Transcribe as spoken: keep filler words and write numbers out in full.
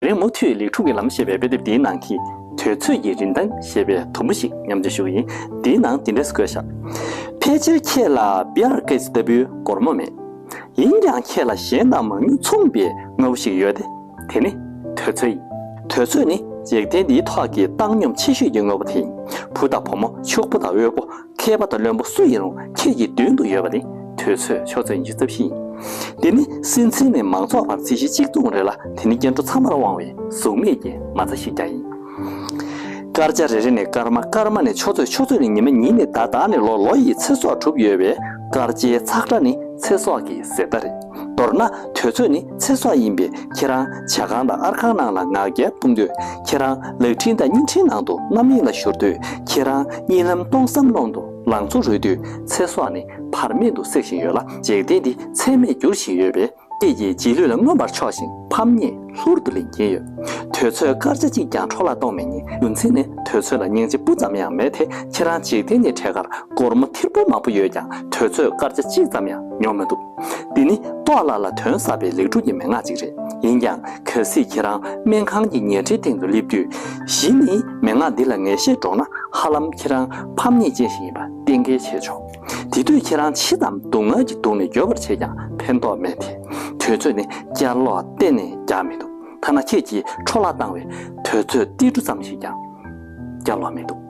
རིང་མུ་མཐུད་ལེགས་གྲུབ་ཀྱི་ལམ་ཞེས་པའི་དཔེ་དེབ་འདིའི་ནང་གི་དུས་ཚོད་ཀྱི་རིན་ཐང་ཞེས་པའི་དུམ་བུ་ཞིག་མཉམ་སྤྱོད་ཞུ་གི་ཡིན། འདིའི་ནང་འདི་འདྲས་བཀོད་བཞག་ཕལ་ཆེར་ཁྱེད་ལ་བི་ཨར་ཀེ་སི་ལྟ་བུའི་སྒོར་མོ་མེད། ཡིན་ཀྱང་ཁྱེད་ལ་གཞན་དང་མང་ཉུང་མཚུངས་པའི་དངོས་པོ་ཞིག་ཡོད་དེ། དེ་ནི་དུས་ཚོད་ཡིན། དུས་ཚོད་ནི་འཇིག་རྟེན་འདིའི་ཐོག་གི་བཏང་སྙོམས་ཆེ་ཤོས་ཀྱི་དངོས་པོ་དེ་ཡིན། བུ་དང་བུ་མོ། ཕྱུག་པོ་དང་དབུལ་པོ། མཁས་པ་དང་བླུན་པོ་སུ་ཡིན་རུང་ཁྱེད་ཀྱི་མདུན་དུ་ཡོད་པ་ནི་དུས་ཚོད་ཆུ་ཚོད་ཉི་ཤུ་རྩ་བཞི་ཡིན། འདི་ནི་སྲིད་འཛིན་ནས་མང་ཚོགས་བར་རྩིས་གཞི་གཅིག་མཚུངས་རེད་ལ། དེ་ནི་སྐྱེ་འགྲོ་ཚང་མར་དབང་བའི་གཟུགས་མེད་ཀྱི་མ་རྩ་ཞིག་ཀྱང་ཡིན། སྐར་ཆ་རེ་རེ་ནས་སྐར་མ། སྐར་མ་ནས་ཆུ་ཚོད། ཆུ་ཚོད་ནས་ཉི་མ། ཉིན་ནས་ཟླ། ཟླ་ནས་ལོ། ལོ་ཡིས་ཚེ་སྲོག་གྲུབ་ཡོད་པས་སྐར་ཆའི་ཚག་སྒྲ་ནི་ཚེ་སྲོག་གི་ཟེར་སྒྲ་རེད། མདོར་ན་དུས་ཚོད་ནི་ཚེ་སྲོག་ཡིན་པས། ཁྱེད་རང་ཇ་ཁང་དང་ཨར་ཁང་ནང་ལ་ངར་སྐད་སྤུངས་དུས། ཁྱེད་རང་ལག་ཁྲིམས་དང་བརྙན་འཕྲིན་ནང་དུ་རྣམ་གཡེང་ལ་ཤོར་དུས། ཁྱེད་རང་གཉིད་ལམ་སྟོང་བསམ་ཀློང་དུ་ལང་ཚོ་རོལ་དུས། ཚེ་སྲོག་ནི་བར་མེད་དུ་བསྲེགས་བཞིན་ཡོད་ལ། འཇིག་རྟེན་འདི་ཚད་མེད་འགྱུར་བཞིན་ཡོད་པས། ཁྱེད་ཀྱི་རྗེས་ལུས་ལ་མངོན་པར་ཕྱོགས་ཤིང་ཕམ་ཉེས་ལྷུར་དུ་ལེན་གྱིན་ཡོད། དུས་ཚོད་སྐར་ཆ་གཅིག་ཀྱང་འཕྲོ་བརླག་གཏོང་མི་ཉན། རྒྱུ་མཚན་ནི་དུས་ཚོད་ལ་སྙིང་རྗེ་སྤུ་ཙམ་ཡང་མེད་དེ། ཁྱེད་རང་འཇིག་རྟེན་ནས་ཐད་ཀར་སྒོར་མོ་ཐེར་འབུམ་མང་པོ་ཡོད་ཀྱང་དུས་ཚོད་སྐར་ཆ་གཅིག་ཙམ་ཡང་ཉོ་མི་ཐུབ། འདི་ནི་ལྟོ་བརླག་ལ་དོན་གསར་པའི་ལེགས་གྲུབ་ཀྱི་མན་ངག་ཅིག་རེད། ཡིན་ཀྱང་གལ་སྲིད་ཁྱེད་རང་སྨན་ཁང་གི་ཉལ་ཁྲིའི་སྟེང་དུ་སླེབས་དུས། གཞི་ནས་མན་ངག་འདི་ལ་ངེས་ཤེས་འདྲོངས་ན། ཧ་ལམ་ཁྱེད་རང་ཕམ་ཉེས་ཅན་ཞིག་ཡིན་པ་གཏན་འཁེལ་བྱས་ཆོག་དེ་དུས་ཁྱེད་རང་འཆི་དང་སྡུག་བསྔལ་གྱིས་གདུང་ནས་འགྱོད་པར་བྱས་ཀྱང་ཕན་ཐོགས་མེད་དེ། དུས་ཚོད་ནི་བསྐྱར་ལོག་གཏན་ནས་རྒྱག་མི་ཐུབ། ཐ་ན་ཁྱེད་ཀྱིས་འཕྲོ་བརླག་བཏང་བའི་དུས་ཚོད་ཏིལ་འབྲུ་ཙམ་ཞིག་ཀྱང་བསྐྱར་ལོག་མི་འདུག